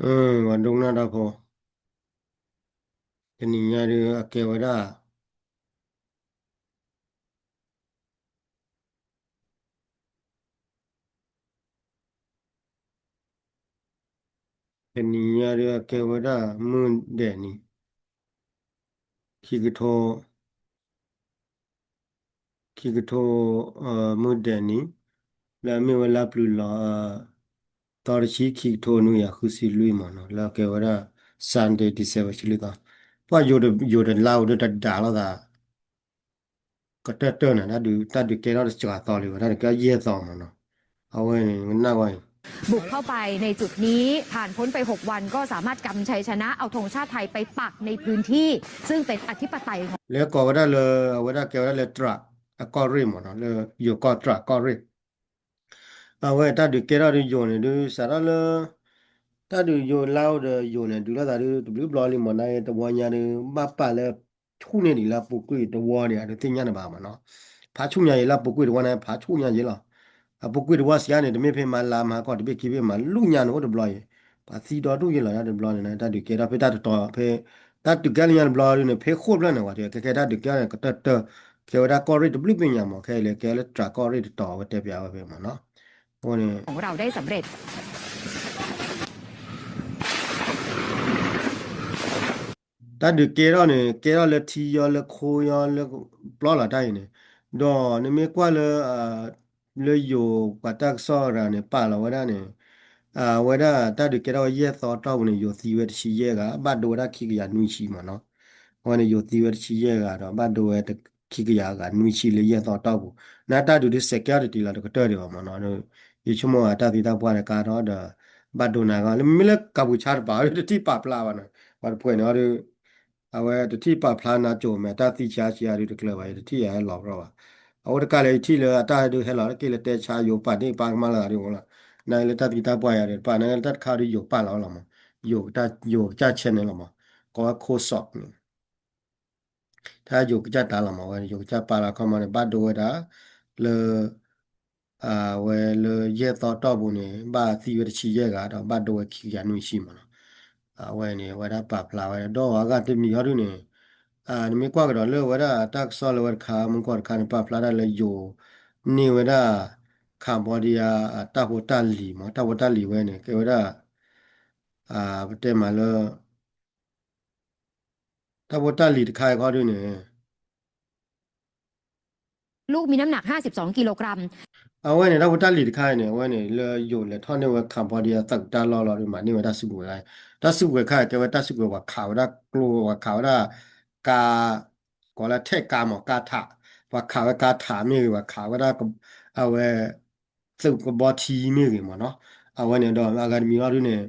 ပှၤဒိကနၣ်တၢ်ဖိ, တနံၤညါဒုးအကဲဝဲဒၣ် တနံၤညါဒုးအကဲဝဲဒၣ်မုၢ်ဒဲးနံၤ, ခံကထိ ခံကထိ မုၢ်ဒဲးနံၤ, လၢအမ့ၢ်ဝဲလါပျုၤလီၤ သီတဆံ ခံကထိနွံကယၤဃုဆံလွံၢ်မ့ၢ်နီၤ, လၢအကဲဝဲဒၣ် Sunday December ဆံလွံၢ်သီ, ပှၤယိၤတ ယိၤတလါအိၣ်ဒုးတဒါလိာ်သး ကတၢၢ်တၢၢ်န့ၣ် တၢ်ဒုး တၢ်ဒုးကဲထီၣ်တစှၤသီလံဝဲ တၢ်ဒုးကဲထီၣ်ယဲၢ်သီမ့ၢ်နီၤ, အဝဲန့ၣ် ကနၣ်ဝဲအံၤ บุกเข้าไปในจุดนี้ ผ่านพ้นไปหกวันก็สามารถกำชัยชนะเอาธงชาติไทยไปปักในพื้นที่ซึ่งเป็นอธิปไตยของ လဲၤကိးဝဲဒၣ်လၢ အဝဲဒၣ်ကဲဝဲဒၣ်လၢ တြး အကီၢ်ရ့ၣ်မ့ၢ်နီၤ, လၢယိၤကီၢ် တြး ကီၢ်ရ့ၣ်, အဝဲတၢ်ဒုးကဲထီၣ်ဒုးယိၤန့ၣ်ဒုး စးထီၣ်လၢ တၢ်ဒုးယိၤလါအိၣ်ဒီးယိၤန့ၣ် ဒုးလိာ်သးဒုးတဘျုးဘျီလံမ့ၢ်နီၤ, တဝီညါဒုး ဘၣ်ပာ်လၢ ဆူၣ်န့ၢ်ဒံးလၢအပူၤကွံာ်တဝီန့ၣ် အဒုးသ့ၣ်ညါန့ၣ်ဘၣ်မ့ၢ်နီၤ, ဖးဆူၣ်ညါယံၤလၢအပူၤကွံာ်တဝီန့ၣ် ဖးဆူၣ်ညါယံၤလီၤ, အပူၤကွံာ်တဝီစံးအါန့ၣ် တမ့ၢ်ဖဲမၤလၤမၤကီၢ်တဘ့ၣ်ခံဘ့ၣ်မး လူၢ်ညါန့ၣ်အိၣ်တဘျီအံၤ, ပှၤသံဒီဒူၣ်ယံၤလီၤ တၢ်တဘျီန့ၣ် တၢ်ဒုးကဲထီၣ်ဖဲတၢ်တတီၤ ဖဲ တၢ်ဒုးကဲလၢညါတဘျီဒုးန့ၣ် ဖဲဃိၣ်ဖျၢၣ်န့ၣ်ဝဲ ခဲခဲတၢ်ဒုးကဲထီၣ်န့ၣ် ကတၢၢ်တၢၢ် ကဲဝဲဒၣ်ကီၢ်ရ့ၣ်တဘျုးပညါမ့ၢ် ခဲအံၤလဲၤကဲလၢတြးကီၢ်ရ့ၣ်တတီၤ အဝဲတဲပျးဝဲဖဲမ့ၢ်နီၤ, အဃိန့ၣ် ของเราได้สำเร็จ တၢ်ဒုးကဲထီၣ်န့ၣ် ကဲထီၣ်လၢထံယီလၢခိယီလၢပျီလီၤတၢ်အံၤန့ၣ်, ဒီးနမ့ၢ်ကွၢ်လၢ လၢယိၤပှၤတၢ်ကစီၣ်ရၤန့ၣ် ပာ်လီၤဝဲဒၣ်န့ၣ်, အဝဲဒၣ်တၢ်ဒုးကဲထီၣ်ဝဲယဲၢ်သီတီၢ်ပူၤန့ၣ် ယိၤသံဝဲတဆံယဲၢ်ဂၤ ဘၣ်ဒိဝဲဒၣ်ခံကယၤနွံဆံမ့ၢ်နီၤ, အဝဲန့ၣ် ယိၤသံဝဲတဆံယဲၢ်ဂၤဒီး ဘၣ်ဒိဝဲခံကယၤဂၤနွံဆံလၢယဲၢ်သီတီၢ်ပူၤ, နတၢ်ဒုးဒုးစဲးကဲထီၣ်တတံၤလီၤ တကတၢၢ်ဒံးဘၣ်မ့ၢ်နီၤ, ယဆိကမိၣ်အတၢ်သံတၢ်ပှၢ်တကါထီၣ်ဒီး ဘၣ်ဒိနၤဂီၢ် လၢမ့မ့ၢ်လၢကၢ်ပူၤဆါတပၤ တထံၣ်ပာ်ဖျါဘၣ်နီၤ, ပှၤတဖှဲးန့ၣ်အီၤဒုး အဝဲတထံၣ်ပာ်ဖျါနၤကိၤမဲာ် တၢ်သံဆါဆံးအါဒုးတကျၢၤဘၣ် ယတထံၣ်ယဟဲလီၤဘျီဘၣ်, အဝဲတကးလဲၣ်ယထံၣ်လၢအတၢ်ဒုးဟဲလီၤတက့ၢ်လၢတဲဆါယိၤပာ်န့ၢ်ပာ်ကမၣ်လၢအဒုးအိၣ်လီၤ, နလၢတၢ်သံတၢ်ပှၢ်ယၤဒုးတပာ် နလၢတၢ်တခါဒုးယိၤပာ်လီၤလီၤမး, ယိၤကစၢ် ယိၤကစၢ် channel လီၤမး, ကိးဝဲ Cold Sock န့ၣ် တၢ်ယိၤကစၢ်တၢ်လီၤမး ဝဲယိၤကစၢ်ပာ်လီၤခီမီန့ၣ် ဘၣ်ဒိဝဲဒၣ် လၢ အဝဲလၢယဲၢ်သီတီၢ်ပူၤန့ၣ် ဘၣ်သံဝဲတဆံယဲၢ်ဂၤ ဒီးဘၣ်ဒိဝဲခံကယၤနွံဆံမးနီၤ, အဝဲန့ၣ် အဝဲဒၣ်ပာ်ဖျါဝဲဒီးအဂၤတမံၤဟီဒုန့ၣ်, နမ့ၢ်ကွၢ်ကဒီးလၢအဝဲဒၣ်တၢ်ကစီၣ်လၢဝဲတခါ မုၢ်ကီၢ်တခါန့ၣ် ပာ်ဖျါဒၣ်လၢယိၤန့ၢ်ဝဲဒၣ် Cambodia တၢ်ဖိတၢ်လံၤမး တၢ်ဖိတၢ်လံၤဝဲန့ၣ် ကဲဝဲဒၣ် ပတဲမးလၢ တၢ်ဖိတၢ်လံၤတခါအံၤခီဒုန့ၣ် ลูกมีน้ำหนักห้าสิบสองกิโลกรัม အဝဲန့ၣ် တၢ်ဖိတၢ်လံၤတခါအံၤန့ၣ် အဝဲန့ၣ် လၢယိၤလဲၤထီၣ်န့ၢ်ဝဲ Cambodia သုးတၢ်လီၢ်လီၤဒီး မၤန့ၢ်ဝဲတၢ်စုကဝဲၤတခါ, တၢ်စုကဝဲၤတခါအံၤ ကဲဝဲတၢ်စုကဝဲၤ ပှၤခးဝဲဒၣ်ကျိ ပှၤခးဝဲဒၣ် ကါ ကိးလၢထဲးကါမး ကါထး, ပှၤခးဝဲကါထးမ့ၢ်ဂ့ၤ ပှၤခးဝဲဒၣ် အဝဲ သုးကဘီထံမ့ၢ်ဂ့ၤမးနီၤ, အဝဲန့ၣ်ဒီး အဂၤတမံၤလီၤဒုန့ၣ်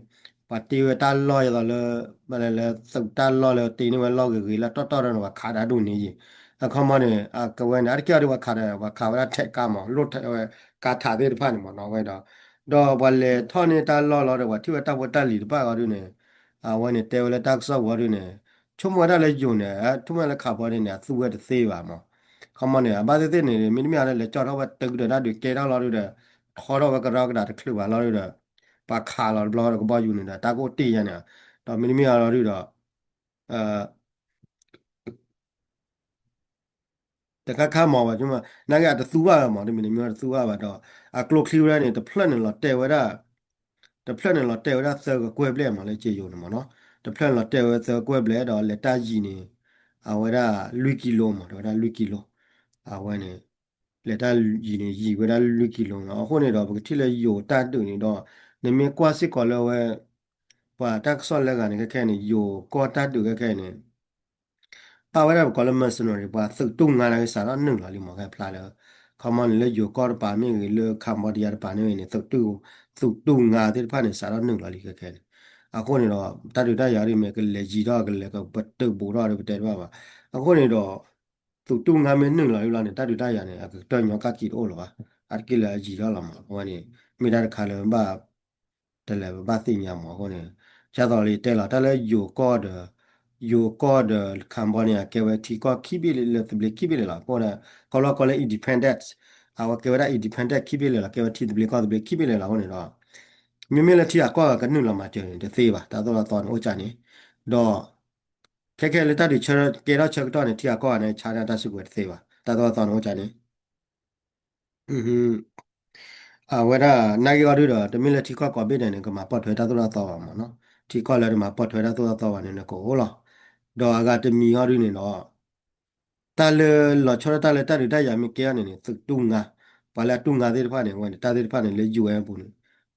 ပှၤတ့ဝဲတၢ်လီၢ်အသိးလၢ ဘၣ်လဲၣ်လၢသုးတၢ်လီၢ်လၢတ့န့ၢ်ဝဲလီၢ်ဂ့ၤဂ့ၤလၢတီတီၢ်ဒီး ပှၤခးဒၣ်ဒိၣ်န့ၣ်ယံၤ, အခီမီန့ၣ် အကဝဲန့ၣ် အါတက့ၢ်အီၤဒီး ပှၤခးဒီး ပှၤခးဝဲဒၣ်ထဲးကါမး လိၣ်ထဲးဝဲကါထးသ့ၣ်တဖၣ်န့ၣ်မးနီၤ အဝဲဒီး ဒီးပှၤလဲၤထီၣ်န့ၢ်တၢ်လီၢ်လီၤဒီး ပှၤထံၣ်ဝဲတၢ်ဖိတၢ်လံၤတဖၣ်အီၤဒုန့ၣ် အဝဲန့ၣ်တဲဝဲလၢတၢ်ကစီၣ်ဝီၤဒုန့ၣ် ဆိကမိၣ်ဝဲဒၣ်လၢယိၤန့ၣ် ဆိကမိၣ်ဝဲလၢ Cambodia န့ၣ် အသူဝဲတသ့ဘၣ်မး, ခီမီန့ၣ် အဘၣ်သ့ၣ်သ့ၣ်န့ၣ် မ့တမ့ၢ်အီၤလၢလဲၤကၠီၣ်ထီၣ်ဝဲတုၤဒီး တၢ်ဒုးကဲထီၣ်လီၤဒုဒီး ထီထီၣ်ဝဲကရီကဒးတချုးဘၣ်လီၤဒုဒီး ပှၤခးလီၤတဘျီဒီးကဘီယူၤန့ၣ်ဒီး တၢ်ကအိၣ်တ့ၢ်ယါန့ၣ် ဒီးမ့တမ့ၢ်အီၤလီၤဒုဒီး တခါခါမးဘၣ် နာ်က့အတသူဘၣ်မး တမံၤတမံၤတသူဘၣ်ဘၣ်ဒီး အကျိချံဝဲဒၣ်န့ၣ် တဖျၢၣ်န့ၣ်လီၤတဲာ်ဝဲဒၣ် တဖျၢၣ်န့ၣ်လီၤတဲာ်ဝဲဒၣ်သၢကကွဲၢ်ဘျဲၣ်မးလၢက့ယိၤန့ၣ်မးနီၤ တဖျၢၣ်န့ၣ်လီၤတဲာ်ဝဲသၢကကွဲၢ်ဘျဲၣ်ဒီးလဲၤတၢ်ယံၤန့ၣ် အဝဲဒၣ်လွံၢ်ကံလိမး တဲဝဲဒၣ်လွံၢ်ကံလိ အဝဲန့ၣ် လဲၤတၢ်ယံၤန့ၣ် ယံၤဝဲဒၣ်လွံၢ်ကံလိလီၤ. အဃိန့ၣ်ဒီး ပကထံၣ်လၢယိၤတၢ်ဒုးန့ၣ်ဒီး နမ့ၢ်ကွၢ်စ့ၢ်ကီးလၢဝဲ ပှၤတၢ်ကစီၣ်လၢဂၤန့ၣ် ခဲခဲန့ၣ် ယိၤကီၢ်တၢ်ဒုးခဲခဲန့ၣ် ပာ်ဝဲဒၣ်ပကိးလၢ mercenary ပှၤသုးတူၢ်ငါလၢကစးထီၣ်နုာ်လီၤလံမး ခဲဖျါလၢ ခီမီန့ၣ်လၢယိၤကီၢ်တပၤမ့ၢ်ဂ့ၤ လၢ Cambodia တပၤန့ၣ်ဂ့ၤန့ၣ် သုးတူၢ် သုးတူၢ်ငါသ့ၣ်တဖၣ်န့ၣ် စးထီၣ်နုာ်လီၤလံခဲခဲန့ၣ် အဃိန့ၣ်ဒီး တၢ်ဒုးတၢ်ယၤဒ်မ့ၢ်ကလဲၤယံၤထီၣ်ကလဲၤကပတုာ်ဘူးထီၣ်ဒီးပတဲတဘၣ်ဘၣ်. အဃိန့ၣ်ဒီး သုးတူၢ်ငါမ့ၢ်နုာ်လီၤလံဘျီန့ၣ် တၢ်ဒုးတၢ်ယၤန့ၣ် အကကတၢၢ်ညီကၣ်က့ၤတအိၣ်လၢၤဘၣ်. အါတက့ၢ်လၢအယံၤထီၣ်လီၤမး အဝဲန့ၣ် မ့ၢ်တၢ်တခါလၢဘၣ် တလဲၤဘၣ်သ့ၣ်ညါမးအဃိန့ၣ် ဒ်သိးလၢယတဲလီၤ တၢ်လၢယိၤကီၢ်ဒီး ယိၤကီၢ်ဒီး Cambodia န့ၣ် ကဲဝဲထံကီၢ်ခံဘ့ၣ်လၢသဘျ့ခံဘ့ၣ်လၢာ်လီၤ. အဃိန့ၣ် ကီၢ်လီၢ်ကီၢ်လၢ independent အဝဲကဲဝဲဒၣ် independent ခံဘ့ၣ်လၢာ်လီၤ. ကဲဝဲထံသဘျ့ကီၢ်သဘျ့ခံဘ့ၣ်လၢာ်လီၤ. အဃိန့ၣ်ဒီး မ့မ့ၢ်လၢထံဂၤကီၢ်ဂၤကနုာ်လီၤမၤစၢၤန့ၣ် တသ့ဘၣ်, တၢ်သိၣ်တၢ်သီန့ၣ်အိၣ်ကၢ်န့ၣ်, ဒီး ခဲခဲလၢတၢ်ဒုးဆၢကဲထီၣ်ဆၢကတီၢ်န့ၣ် ထံဂၤကီၢ်ဂၤန့ၣ် ဆါန့ၢ်တၢ်စုကဝဲၤတသ့ဘၣ်, တၢ်သိၣ်တၢ်သီန့ၣ်အိၣ်ကၢ်န့ၣ် အဝဲဒၣ် နာ်က့အီၤဒုဒီး တမ့ၢ်လၢထံကီၢ်ကိးဘ့ၣ်ဒဲးန့ၣ် ကမၤပိာ်ထွဲတၢ်သိၣ်တၢ်သီဘၣ်မ့ၢ်နီၤ, ထံကီၢ်လၢတမၤပိာ်ထွဲတၢ်သိၣ်တၢ်သီဘၣ်န့ၣ် နကအိၣ်လီၤ. ဒီးအဂၤတမံၤအီၤဒုန့ၣ်ဒီး တၢ်လၢလီၤဆီဒၣ်တၢ်လၢတၢ်ဒုးတၢ်ယၤမ့ၢ်ကဲအီၤန့ၣ်န့ၣ် သုးတူၢ်ငါ, ပှၤလၢအတူၢ်ငါသ့ၣ်တဖၣ်န့ၣ် အဝဲန့ၣ် တၢ်သ့ၣ်တဖၣ်န့ၣ် လၢ ယူၣ်အဲၣ် အပူၤန့ၣ်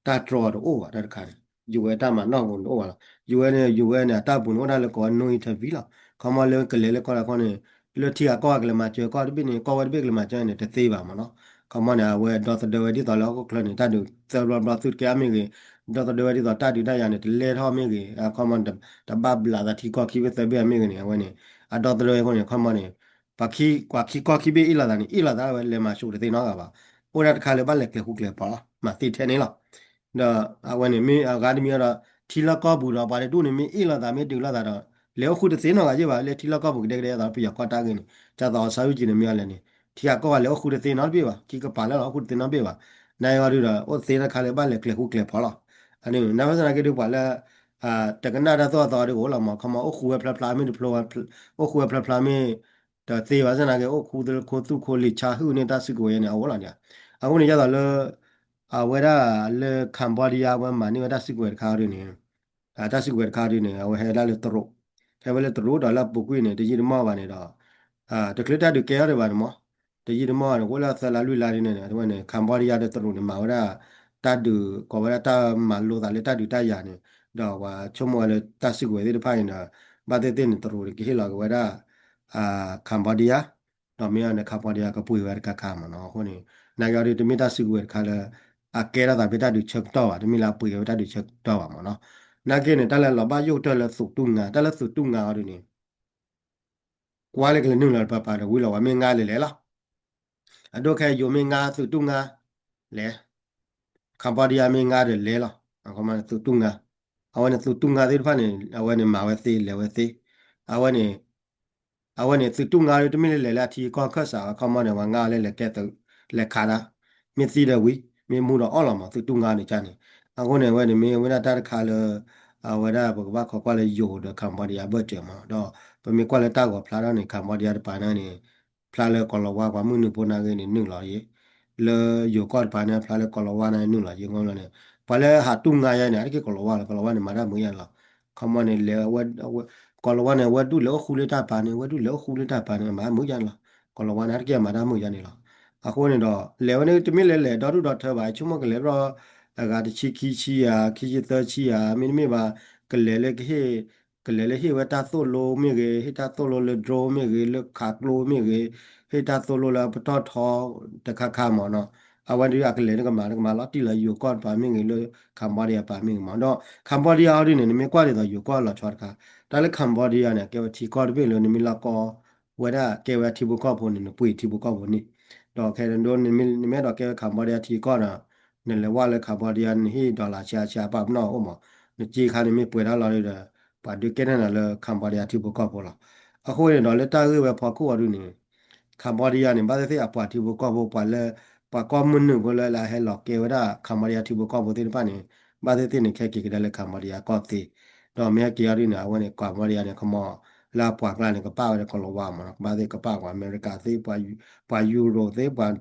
တၢ်တြီတအိၣ်ဘၣ်တၢ်တခါန့ၣ် ယူၣ်အဲၣ် တၢ်မၤနီၣ်ပူၤန့ၣ်တအိၣ်ဘၣ်လီၤ. ယူၣ်အဲၣ်န့ၣ် ယူၣ်အဲၣ်န့ၣ် အတၢ်ပူၤန့ၣ်အိၣ်ဒၣ်လၢကိးဝဲ no intervene လီၤ. ခီမီလၢကလဲၤလၢကီၢ်လၢခီန့ၣ် လၢထံဂၤကီၢ်ဂၤကလဲၤမၤစၢၤကီၢ်တဘ့ၣ်န့ၣ် ကီၢ်ဝဲတဘ့ၣ်ကလဲၤမၤစၢၤန့ၣ် တသ့ဘၣ်မ့ၢ်နီၤ. ခီမီန့ၣ် အဝဲဒီသဒၢဝဲဒ်သိးလၢဟီၣ်ခိၣ်ချၢန့ၣ် တၢ်ဒုးသၢဘျီဘျီသုတကဲအါမ့ၢ်ဂ့ၤ, ဒီသဒၢဝဲဒ်သိးတၢ်ဒုးတၢ်ယၤန့ၣ် တလဲၢ်ထီၣ်မ့ၢ်ဂ့ၤ, ခီမီ တဘၣ်ဘျးသးထံကီၢ်ခံဘ့ၣ်သၢဘ့ၣ်အါမ့ၢ်ဂ့ၤန့ၣ် အဝဲန့ၣ် အဒီသဒၢဝဲအဃိန့ၣ် ခီမီန့ၣ် ပှၤခံကီၢ်ခံဘ့ၣ်အ့ၣ်လိာ်သးန့ၣ် အ့ၣ်လိာ်သးဝဲလဲၤမၤဆူၣ်တသ့နီတဂၤဘၣ်. အိၣ်ဒၣ်တခါလၢဘၣ်လဲၤကျဲၤဃူကျဲၤဖိးလီၤ, မၤသ့ထဲန့ၣ်လီၤ. ဒီးအဝဲန့ၣ်မ့ၢ်အဂၤတမံၤဒီး ထံလီၢ်ကီၢ်ပူၤဒီး ပှၤတဒူၣ်န့ၣ်မ့ၢ်အ့ၣ်လိာ်သးမ့ၢ်ဒုးလိာ်သးဒီး လဲၤအိၣ်ဃူတသ့နီတဂၤယဲၢ်ဘၣ်, လၢထံလီၢ်ကီၢ်ပူၤကဒဲကဒဲအသး ပယီၤကီၢ်တၢ်ဂ့ၢ်န့ၣ် ကၢ်သိးအီၤ စီၤယိၣ်ကၠံန့ၣ်မ့ၢ်အီၤလဲၣ်န့ၣ် ထံဂၤကီၢ်ဂၤလဲၤအိၣ်ဃူတသ့နီတဘ့ၣ်ဘၣ်, ခံကပၤလၢလီၤအိၣ်ဃူတသ့နီတဘ့ၣ်ဘၣ်. နာ်က့အီၤဒုဒီး အိၣ်သ့တၢ်တခါလၢဘၣ်လဲၤကျဲၤဃူကျဲၤဖိးလီၤ. အန့ၣ် နာ်က့သနာ်က့ဒု ပှၤလၢ တကနၣ်တၢ်သိၣ်တၢ်သီဒုအိၣ်လီၤမး, ခီမီ အိၣ်ဃူဝဲဖျါဖျါမ့ၢ်တဖျိ, အိၣ်ဃူဝဲဖျါဖျါမ့ၢ် တသ့ဘၣ်သနာ်က့ အိၣ်ဃူလၢခိသူၣ်ခိလံာ် ဆါဟုၣ်န့ၢ်တၢ်စုကဝဲၤန့ၣ် အအိၣ်လီၤန့ၣ်. အဃိန့ၣ် ဒ်သိးလၢ အဝဲဒၣ်လၢ Cambodia ဝဲမၤန့ၢ်ဝဲတၢ်စုကဝဲၤတခါဒုန့ၣ် တၢ်စုကဝဲၤတခါဒုန့ၣ် အဝဲဟဲဒၣ်လၢတရူး, ဟဲဝဲလၢတရူးဒီးလၢအပူၤကွံာ်န့ၣ် တယံာ်တမီၢ်ဘၣ်န့ၣ်ဒီး တချုးတၢ်ဒုးကဲထီၣ်ဒံးဘၣ်န့ၣ်မး, တယံာ်တမီၢ်န့ၣ် အိၣ်လၢသၢလါလွံၢ်လါဒ်န့ၣ် အဝဲန့ၣ် Cambodia ဒီးတရူးန့ၣ် မၤဝဲဒၣ် တၢ်ဒုး ကိးဝဲဒၣ်တၢ်မၤလိသးလၢတၢ်ဒုးတၢ်ယၤန့ၣ်, ဒီးပှၤဆိကမိၣ်ဝဲလၢတၢ်စုကဝဲၤသ့ၣ်တဖၣ်န့ၣ်ဒီး ဘၣ်သ့ၣ်သ့ၣ်န့ၣ် တရူးန့ၣ် ကဟ့ၣ်လီၤက့ၤဝဲဒၣ် Cambodia, ဒီးမ့ၢ်အီၤန့ၣ် Cambodia ကပှ့ၤဝဲတခါခါမးနီၤ. အဃိန့ၣ် နာ်က့အီၤဒု တမ့ၢ်တၢ်စုကဝဲၤတခါလၢ အကဲထီၣ်သးဖဲတၢ်ဒုးဆၢကတီၢ်ဘၣ်, တမ့ၢ်လၢအပှ့ၤဝဲတၢ်ဒုးဆၢကတီၢ်ဘၣ်မးနီၤ. နာ်က့န့ၣ် တၢ်လၢလီၤဘၣ်ယိၣ်ကတၢၢ်လၢသုးတူၢ်ငါ, တၢ်လၢသုးတူၢ်ငါအီၤဒုန့ၣ် ကွၢ်လၢကလဲၤနုာ်လီၤတပၤပၤဒီးဝံၤလီၤ ပှၤမ့ၢ်ငါလဲၤလဲၤလီၤ. အဒိခဲအံၤ ယိၤမ့ၢ်ငါသုးတူၢ်ငါ လဲၤ, Cambodia မ့ၢ်ငါဒီးလဲၤလီၤ. သုးတူၢ်ငါ, အဝဲန့ၣ်သုးတူၢ်ငါသ့ၣ်တဖၣ်န့ၣ် အဝဲန့ၣ်မၤဝဲသ့လဲၤဝဲသ့, အဝဲန့ၣ် အဝဲန့ၣ်သုးတူၢ်ငါဒီး တမ့ၢ်လၢလဲၤလၢအထံကီၢ်ခၢၣ်စးဝဲ ခီမီန့ၣ် ပှၤငါအီၤလၢလဲၤကဲသုး လဲၤခးတၢ်, မ့ၢ်သံဒီးဝံၤ မ့ၢ်မူဒီးအီၣ်လီၤမး သုးတူၢ်ငါန့ၣ်ကန့ၣ်. အဃိန့ၣ် အဝဲန့ၣ်မ့ၢ်ဝဲဒၣ်တၢ်တခါလၢ အဝဲဒၣ်ပကဘၣ်ခိးကွၢ်လၢယိၤဒီး Cambodia အဘၢၣ်စၢၤမး, ဒီးပမ့ၢ်ကွၢ်လၢတၢ်ဂီၤဖျါထီၣ်န့ၣ် Cambodia တပၤန့ၣ်န့ၣ် ဖျါလၢကီၤလၤဝါပှၤမုၢ်နုာ်ဖိနာ်ဂ့ၤန့ၣ် နုာ်လီၤယ့ၤ, လၢယိၤကီၢ်တပၤန့ၣ် ဖျါလၢကီၤလၤဝါန့ၣ်နုာ်လီၤယ့ၤ မ့ၢ်လီၤန့ၣ် ပှၤလၢဟးတူၢ်ငါယါန့ၣ် အါတက့ၢ်ကီၤလၤဝါလီၤ, ကီၤလၤဝါန့ၣ် မၤတၢ်မုာ်ယါန့ၣ်လီၤ. ခီမီန့ၣ် လဲၤဝဲ ကီၤလၤဝါန့ၣ် ဝဲဒူၣ်လဲၤအိၣ်ဃူလၢတၢ်ပၤန့ၣ် ဝဲဒူၣ်လဲၤအိၣ်ဃူလၢတၢ်ပၤန့ၣ် မၤမုာ်ယါန့ၣ်လီၤ. ကီၤလၤဝါန့ၣ် အါတက့ၢ်မၤတၢ်မုာ်ယါန့ၣ်လီၤ. အဃိန့ၣ်ဒီး လဲၤဝဲန့ၣ် တမ့ၢ်လၢလဲၤဒီဒူၣ်ဒီထၢဘၣ်, ဆိကမိၣ်ကလဲၤဘျီ အဂၤတဆံခံဆံဧါ ခံဆံသၢဆံဧါ မ့တမ့ၢ်ဘၣ် ကလဲၤလၢကဟ့ၣ် ကလဲၤလၢဟ့ၣ်ဝဲတၢ်သိၣ်လိမ့ၢ်ဂ့ၤ, ဟ့ၣ်တၢ်သိၣ်လိလၢ drone မ့ၢ်ဂ့ၤ, လၢခးကျိမ့ၢ်ဂ့ၤ, ဟ့ၣ်တၢ်သိၣ်လိလၢအပတီၢ်ထီတခါခါမးနီၤ. အဝဲဒုးအကလဲၤန့ၣ်ကမၤ ကမၤလီၤတံၢ်လီၤယိၤကီၢ်တပၤမ့ၢ်ဂ့ၤ လၢ Cambodia ပၤမ့ၢ်ဂ့ၤမး. ဒီး Cambodia အီၤဒ်န့ၣ် နမ့ၢ်ကွၢ်ဒ်သိးယိၤကီၢ်လီၤဆီတခါ, တၢ်လၢ Cambodia န့ၣ် ကဲဝဲထံကီၢ်တဘ့ၣ်လၢနမ့ၢ်လီၤကီ ဝဲဒၣ်ကဲဝဲထံဖိကီၢ်ဖိန့ၣ် နပှ့ၤထံဖိကီၢ်ဖိန့ၣ်, ဒီးခဲဒိ နမ့ၢ်အဲၣ်ဒိးကဲဝဲ Cambodia ထံကီၢ်ဒီး နလဲၤဝဲလၢ Cambodia န့ၣ် ဟ့ၣ် dollar ဆံးဆံး ပာ်ပနီၣ်အိၣ်မး, နစ့ခါန့ၣ်မ့ၢ်ပှဲၤတၢ်လီၤဒီး ပှၤဒုးကဲထီၣ်နၤလၢ Cambodia ထံဖိကီၢ်ဖိလီၤ. အဃိန့ၣ်ဒီး လၢတၢ်ဂ့ၢ်ဝဲဖီခိၣ်အီၤဒ်န့ၣ် Cambodia န့ၣ် ဘၣ်သ့ၣ်သ့ၣ်အပှၤထံဖိကီၢ်ဖိ ပှၤလၢ ပှၤကီၢ်မုၢ်နုာ်ဖိလၢအဟဲလီၤကဲဝဲဒၣ် Cambodia ထံဖိကီၢ်ဖိသ့ၣ်တဖၣ်န့ၣ် ဘၣ်သ့ၣ်သ့ၣ်န့ၣ် ခဲက့ၤကဒါလၢ Cambodia ကီၢ်သ့, ဒီးမ့ၢ်ဟဲက့ၤအီၤဒ်န့ၣ် အဝဲန့ၣ် Cambodia န့ၣ် ခီမီ လၢအပှၤကျါန့ၣ် ကပာ်ဝဲဒၣ်ကီၤလၤဝါမးနီၤ, ကဘၣ်သ့ၣ်ကပာ်ပှၤအမဲရကၤသ့, ပှၤယူရိၤသ့, ပှၤ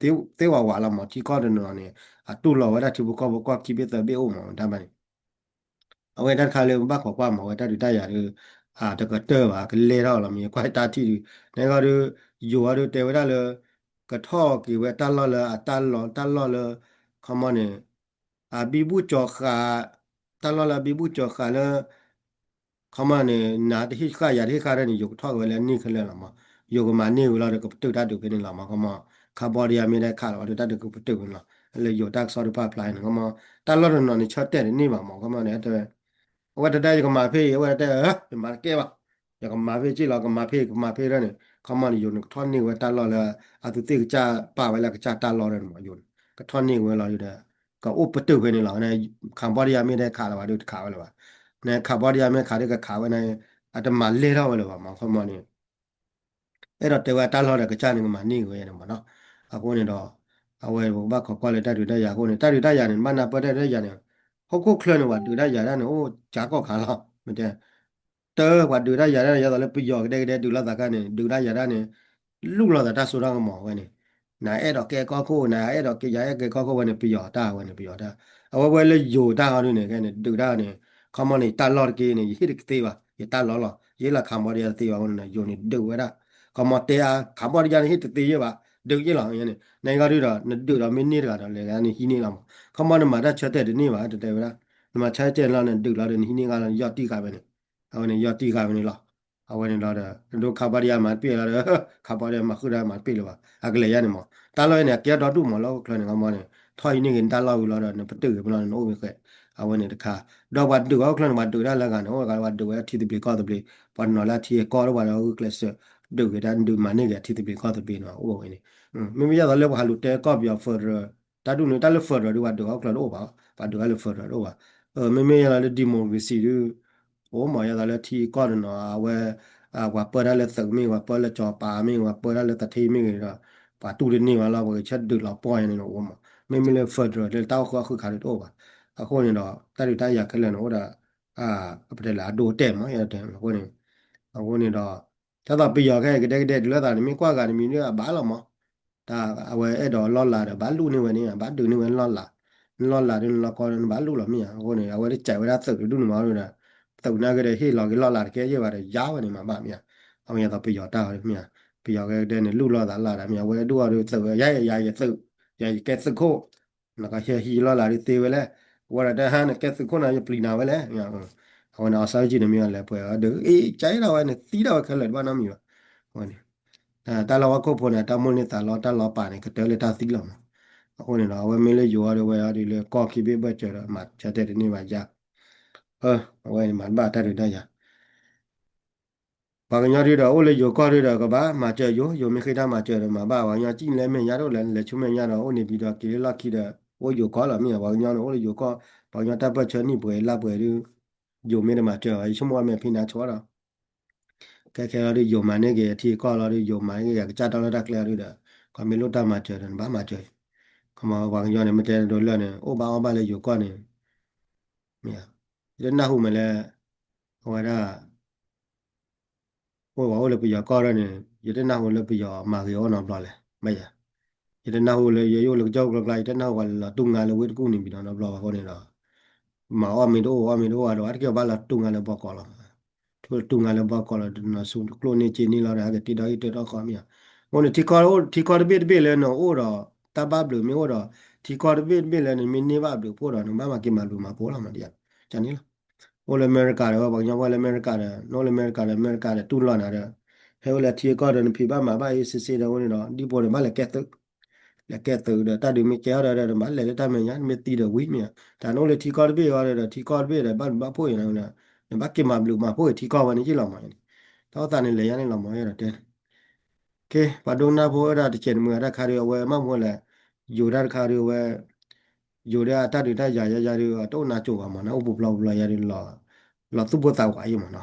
သ့ဝဲဝးလီၤမး, ထံကီၢ်တနီၤနီၤန့ၣ် အတူၢ်လိာ်ဝဲဒၣ်ထံဖိကီၢ်ဖိ ကီၢ်ခံဘ့ၣ်သၢဘ့ၣ်အိၣ်မး တၢ်ဘၣ်န့ၣ် အဝဲတၢ်တခါလၢပဘၣ်ခိးကွၢ်မး အဝဲတၢ်ဒုးတၢ်ယၤဒီး တကတၢၢ်ဘၣ် ကလဲၤထီၣ်လီၤ မ့ၢ်ကွၢ်တၢ်ထံၣ်ဒုး နဂီၢ်ဒီး ယိၤအီၤဒီးတဲဝဲဒၣ်လၢ ကထီၣ်က့ၤဝဲတၢ်လီၢ်လၢအတၢ်လီၢ် တၢ်လီၢ်လၢ ခီမီန့ၣ် အဘံဘူၣ်ကၠီၤဃာ် တၢ်လီၢ်လၢအဘံဘူၣ်ကၠီၤဃာ်လၢ ခီမီန့ၣ် နၤတဟ့ၣ်ဃာ်ယၤတဟ့ၣ်ဃာ်ဒၣ်န့ၣ် ယိၤကထီၣ်က့ၤဝဲလၢန့ၢ်ခဲလၢာ်လီၤမး, ယိၤကမၤန့ၢ်ဝဲလီၤဒီး ကပတုာ်တၢ်ဒုးဖဲန့ၣ်လီၤမး ခီမီ Cambodia မ့ၢ်ဒၣ်ခးလီၤဒီး တၢ်ဒုးကပတုာ်ဖဲန့ၣ်လီၤ, လၢယိၤတၢ်ကစီၣ်တဖၣ်ဖျါန့ၣ် ခီမီ တၢ်လီၢ်တနီၤန့ၣ် ဆၢတဲာ်တန့ၢ်ဘၣ်မး ခီမီန့ၣ် အဝဲတဒၣ်ယကမၤဖဲအံၤ အဝဲတဲ ယမၤတကဲဘၣ်, ယကမၤဖဲက့ၢ်လီၤ ကမၤဖဲ ကမၤဖဲဒၣ်န့ၣ် ခီမီန့ၣ် ယိၤန့ၣ်ကထီၣ်န့ၢ်ဝဲတၢ်လီၢ်လၢ အသူးသ့ၣ်ကစၢ်ပာ်ဝဲလၢကစၢ်တၢ်လီၢ်ဒၣ်န့ၣ်မး ယိၤန့ၣ် ကထီၣ်န့ၢ်ဝဲလီၤဒီး ကအိၣ်ပတုာ်ဖဲန့ၣ်လီၤ, Cambodia မ့ၢ်ဒၣ်ခးလီၤဘၣ်ဒီးတခးဝဲလၢၤဘၣ်, န Cambodia မ့ၢ်ခးဒီးကခးဝဲန့ၣ် အတမၤလဲၢ်ထီၣ်ဝဲလၢၤဘၣ်မး ခီမီန့ၣ် အဲၣ်ဒိးတဲဝဲတၢ်လီၢ်ဒီးကစၢ်န့ၣ်ကမၤန့ၢ်ဝဲန့ၣ်မးနီၤ, အဃိန့ၣ်ဒီး အဝဲပကဘၣ်ခိးကွၢ်လၢတၢ်ဒုးတၢ်ယၤအဃိန့ၣ် တၢ်ဒုးတၢ်ယၤန့ၣ် ဘၣ်နၢ်ပၢၢ်တၢ်ဒုးတၢ်ယၤန့ၣ် ဟီၣ်ခိၣ်ချၢန့ၣ် ပှၤဒုးတၢ်ယၤတၢ်န့ၣ် အိၣ်ကၢကီၢ်ခါလီၤ. မ့ၢ်တဲ တၢ်ပှၤဒုးတၢ်ယၤတၢ်န့ၣ် ယသိးလၢပယီၤကဒဲကဒဲဒုးလိာ်သးခါန့ၣ် ဒုးတၢ်ယၤတၢ်န့ၣ် လူၢ်လိာ်သးတၢ်စိတၢ်ကမီၤဝဲန့ၣ် နအဲၣ်ဒိးကဲကီၢ်ခိၣ် နအဲၣ်ဒိးကဲယၤအဲၣ်ကဲကီၢ်ခိၣ်ဝဲန့ၣ် ပယီၤတၢ်ဝဲန့ၣ် ပယီၤတၢ် အဝဲဝဲလၢယိၤတၢ်ဟီဒုန့ၣ် ကဲန့ၣ် ဒုးတၢ်န့ၣ် ခီမီန့ၣ် ယတၢ်လီၢ်တက့ၢ်န့ၣ် ယဟ့ၣ်တကသ့ဘၣ် ယတၢ်လီၢ်လီၤ ယဟ့ၣ်လီၤ Cambodia တသ့ဘၣ်အဃိန့ၣ် ယိၤန့ၣ်ဒုးဝဲဒၣ် ခီမီတဲအါ Cambodia န့ၣ်ဟ့ၣ်တသ့ယဲၢ်ဘၣ် ဒုးယဲၢ်လီၤန့ၣ် နဂီၢ်ဒုဒီး နဒုးဒီးမ့ၢ်န့ၢ်တဂၤဒီး လဲၤဂၤန့ၣ်ဟံးန့ၢ်လီၤမး ခီမီနမၤတၢ်ဆၢတဲာ်တန့ၢ်ဘၣ် တဲတဲဝဲဒၣ် နမၤဆၢတဲာ်လီၤ နဒုးလီၤဒီး နဟံးန့ၢ်ဂၤလီၤ နယီၢ်တံၢ်ဃာ်ဝဲန့ၣ် အဝဲန့ၣ်ယီၢ်တံၢ်ဃာ်ဝဲန့ၣ်လီၤ အဝဲန့ၣ်လီၤဒီး နဒိ Cambodia မၤတပ့ၢ်လီၤဒီး Cambodia မၤဃုာ်ဒီးမၤတပ့ၢ်လၢၤဘၣ် အကလဲၤယါန့ၣ်မး တၢ်လီၢ်အံၤန့ၣ် အကဲဒီဒူၣ်မးလၢဟီၣ်ခိၣ်ချၢန့ၣ် ခီမီန့ၣ် ထီၣ်ဟံးန့ၢ်က့ၤနတၢ်လီၢ်ဝံၤလီၤဒီး နပတုာ်က့ၤပလီၢ်န့ၣ် နအိၣ်ဝဲဃဲ အဝဲန့ၣ်တခါ ဒီးပှၤဒုးဟီၣ်ခိၣ်ချၢန့ၣ် ပှၤဒုးတၢ်လၢဂၤန့ၣ် အိၣ်ဂၤပှၤဒုးဝဲဒၣ်ထံသဘျ့ကီၢ်သဘျ့ ပှၤတနီၤလၢအထံအကီၢ်ဒီးပှၤဒီးဂုာ်ကျဲးစၢး ဒုးက့ၤတၢ်ဒုးမၤန့ၢ်က့ၤအထံသဘျ့ကီၢ်သဘျ့န့ၣ် အိၣ်ဝဲန့ၣ် မ့မ့ၢ်ယသိးလၢပှၤဟးလူၤတဲကီၢ်ပယီၤ federal တၢ်ဒုးန့ၣ် တၢ်လၢ federal ဒုးပှၤဒုးဟီၣ်ခိၣ်ချၢတအိၣ်ဘၣ် ပှၤဒုးတၢ်လၢ federal တအိၣ်ဘၣ် မ့မ့ၢ်ယသိးလၢ democracy ဒုး အိၣ်မး ယသိးလၢထံကီၢ်တနီၤ အဝဲ ပှၤပၢတၢ်လၢသုးမ့ၢ်ဂ့ၤ ပှၤပၢလၢစီၤပၤမ့ၢ်ဂ့ၤ ပှၤပၢတၢ်လၢသထ့မ့ၢ်ဂ့ၤဒီး ပှၤတူၢ်တန့ၢ်ဘၣ်လီၤ ပှၤဂဲၤဆၢဒုးလီၤပှီၢ်ယါန့ၣ်န့ၣ်အိၣ်မး မ့မ့ၢ်လၢ federal လၢတၢ်အိၣ်ဃုာ်အီၣ်ဃုာ်ခါဒုးတအိၣ်ဘၣ် အဃိန့ၣ်ဒီး တၢ်ဒုးတၢ်ယၤခဲလၢာ်န့ၣ်အိၣ်ဒီး ပတဲလၢအဒိအတဲာ်မး ယတဲအဃိန့ၣ် အဃိန့ၣ်ဒီး ဒ်သိးပယီၤခဲအံၤကဒဲကဒဲဒုးလိာ်သးန့ၣ် မ့ၢ်ကွၢ်ဂၤတမံၤဒီးအဘၣ်လီၤမး တၢ်အဝဲအဲၣ်ဒိးလီၢ်လၤဒီး ဘၣ်လူၢ်န့ၢ်ဝဲန့ၣ် ဘၣ်ဒုးန့ၢ်ဝဲလီၢ်လၤ လီၢ်လၤဒုးနလီၢ်ကီဒုး နဘၣ်လူၢ်လီၤမ့ၢ်ဧါ အဃိန့ၣ် အဝဲတကးဝဲဒၣ်သုးတဒူၣ်န့ၣ်မးဒီး သုးနာ်က့ဒီးဟ့ၣ်လီၤက့ၤလီၢ်လၤတကဲယဲၢ်ဘၣ်ဒီး ယါဝဲန့ၣ်မးဘၣ်မ့ၢ်ဧါ အဝဲယသိးပယီၤတၢ်အီၤမ့ၢ်ဧါ ပယီၤကဒဲန့ၣ် လူၢ်လိာ်သးလၢ်ဒီးမ့ၢ် အဝဲဒူၣ်အီၤဒုးသုး ယါယၤယသုး ယၤယကဲသုးခိၣ် နကဟဲဟံးလီၢ်လၤဒုးသ့ဝဲလဲၣ် အဝဲဒၣ်တဟါနကဲသုးခိၣ်နၤ ယပျံၤနၤဝဲလဲၣ် အဝဲန့ၣ် အီၤစီၤအူကၠံန့ၣ်မ့ၢ်အီၤလဲၤပှဲၤအီၤဒုး အ့ ကဲဒၣ်ဝဲန့ၣ် သံဒၣ်ဝဲခဲလၢာ်တဘၣ်နီတမံၤဘၣ် အဝဲန့ၣ် တၢ်လၢဟီၣ်ခိၣ်ဖိန့ၣ် တၢ်မိၣ်န့ၢ်သးလီ တၢ်လီၤပာ်န့ၣ် ကတၢၢ်လၢတၢ်သံလီၤမး အဃိန့ၣ်ဒီး အဝဲမ့ၢ်လၢယိၤအီၤဒီးဝဲအီၤဒုးလၢကီၢ်ခံဘ့ၣ်ဘၢၣ်စၢၤဒီး မၤဆၢတဲာ်တန့ၢ်ဘၣ်ယါ အဝဲန့ၣ်မၤတဘၣ်တၢ်ဒုးတၢ်ယၤ ပှၤကညီဒုဒီး အိၣ်လၢယိၤကီၢ်ဒုဒီး ကဘၣ်မၤစၢၤယိၤ, ယိၤမ့ၢ်ဃ့တၢ်မၤစၢၤဒီးမၤဘၣ်, ပှၤကညီစံၣ်လဲၤမဲာ်ညါတအိၣ်လဲၣ်, လဲၤဆူမဲာ်ညါဒီး အိၣ်န့ၣ်ပံၤဒီးက့ၤလၢလီၢ်ခံဒီး အိၣ်ယိၤကီၢ်လီၤမ့ၢ်ဧါ, ပှၤကညီန့ၣ်အိၣ်လၢယိၤကီၢ်, ပှၤကညီတၢ်ပၢၢ်ဆၢနံၣ်ပှဲၤလါပှဲၤဒု ယိၤမ့ၢ်တမၤစၢၤဘၣ်, ယဆိကမိၣ်အမဲာ်ဖံးနါဆိဒီး ခဲခဲလီၤဒု ယိၤမၤန့ၢ်က့ၤအထံအကီၢ်လီၤဒု ယိၤမၤန့ၢ်က့ၤအကစၢ်တၢ်လီၢ်တၢ်ကျဲလီၤဒုဒီး ကီၢ်မ့ၢ်လိၣ်တၢ်မၤစၢၤဒီးနဘၣ်မၤစၢၤ, ခီမီပှၤကညီန့ၣ် မ့ၢ်တဲဒိလၢာ်န့ၣ် အိၣ်ဘၣ်အီၣ်ဘၣ်လၢယိၤကီၢ်န့ၣ် မ့ၢ်ဧါ, ယတနၢ်ဟူမးလၢ အဝဲဒၣ် အိၣ်ဝဲအိၣ်လၢပယီၤကီၢ်ဒၣ်န့ၣ် ယတနၢ်ဟူလၢပယီၤမၤဂ့ၤအီၣ်နီတဘျီလဲၣ်, မ့ၢ်ဧါ, ယတနၢ်ဟူလၢယအိၣ်လၢကစၢၢ်ကျီကျါ ယတနၢ်ဟူပှၤလၢလီၤတူၢ်ငါလၢဝ့ၢ်တကူၣ်န့ၣ် ပံၤနီၤနီတဘျီဘၣ်အဃိန့ၣ်ဒီး မၤအီၣ်မ့ၢ်တအိၣ် အီၣ်မ့ၢ်တအိၣ်အဒီး အါတက့ၢ်ဘၣ်လီၤတူၢ်ငါလၢဘီကီးလီၤ, ထူၣ်လၢတူၢ်ငါလၢဘီကီးလီၤ နီၤဆူကျိၣ်န့ၢ်စ့န့ၢ်လီၤဒီး ဟဲက့ၤတ့ဒီးဟံၣ်တ့ဒီးဃီမ့ၢ်ဧါ, အဃိန့ၣ် ထံကီၢ်တဘ့ၣ်တဘ့ၣ်လၢနအိၣ်ဒီး တၢ်ဘၣ်ဘျုးမ့ၢ်အိၣ်ဒီး ထံကီၢ်တဘ့ၣ်တဘ့ၣ်လၢနမ့ၢ်န့ၢ်ဘၣ်ဘျုးဖှိၣ်ဒီး နဘၣ်မၤက့ၤမၤဘျုးမၤဖှိၣ်လီၤမးဒ် ကန့ၣ်လီၤ အိၣ်လၢအမဲရကၤဒီး ပှၤကညီအိၣ်လၢအမဲရကၤဒီး နအိၣ်လၢအမဲရကၤဒီး အမဲရကၤဒီးတူၢ်လိာ်နၤဒီး ဟဲအိၣ်လၢထံအကီၢ်ဒီး နဖံးဘၣ်မၤဘၣ်အ့စ့စ့ဒီး အဃိန့ၣ်ဒီး ဒ်ဖိန့ၣ်ဘၣ်လဲၤကဲသုး, လဲၤကဲသုးဒီး တၢ်ဒုးမ့ၢ်ကဲထီၣ်ဒီး နဘၣ်လဲၤလၢတၢ်မဲာ်ညါ နမ့ၢ်သံဒီးဝံၤမ့ၢ်ဧါ, တၢ်နအိၣ်လၢထံကီၢ်တဘ့ၣ်အီၤဒီး ထံကီၢ်တဘ့ၣ်ဒီး ဘၣ်ဘျုးဘၣ်ဖှိၣ်အံၤ နဘၣ်က့ၤမၤဘျုးမၤဖှိၣ်အံၤထံကီၢ်ဝဲန့ၣ်ယ့ၢ်လီၤမးန့ၣ်, တၢ်အိၣ်သးန့ၣ်လဲၤယါန့ၣ်လီၤမး ယဒီးတဲ က့ ပှၤဒိကနၣ်ဖိဝဲဒၣ်တကဲးတမုာ်တၢ်တခါဒီး အဝဲမ့ၢ်မ့ၢ်လဲၣ်, ယိၤတၢ်တခါဒီးအဝဲ ယိၤဒီးအတၢ်ဒုးတၢ်ယၤယၤယၤဒီး တအိၣ်နါစိၤဘၣ်မး နအိၣ်ပူၤဘျီပူၤဘျီယၤဒီး လီၤသူၣ်ဖိသးဝးအံၤမးနီၤ,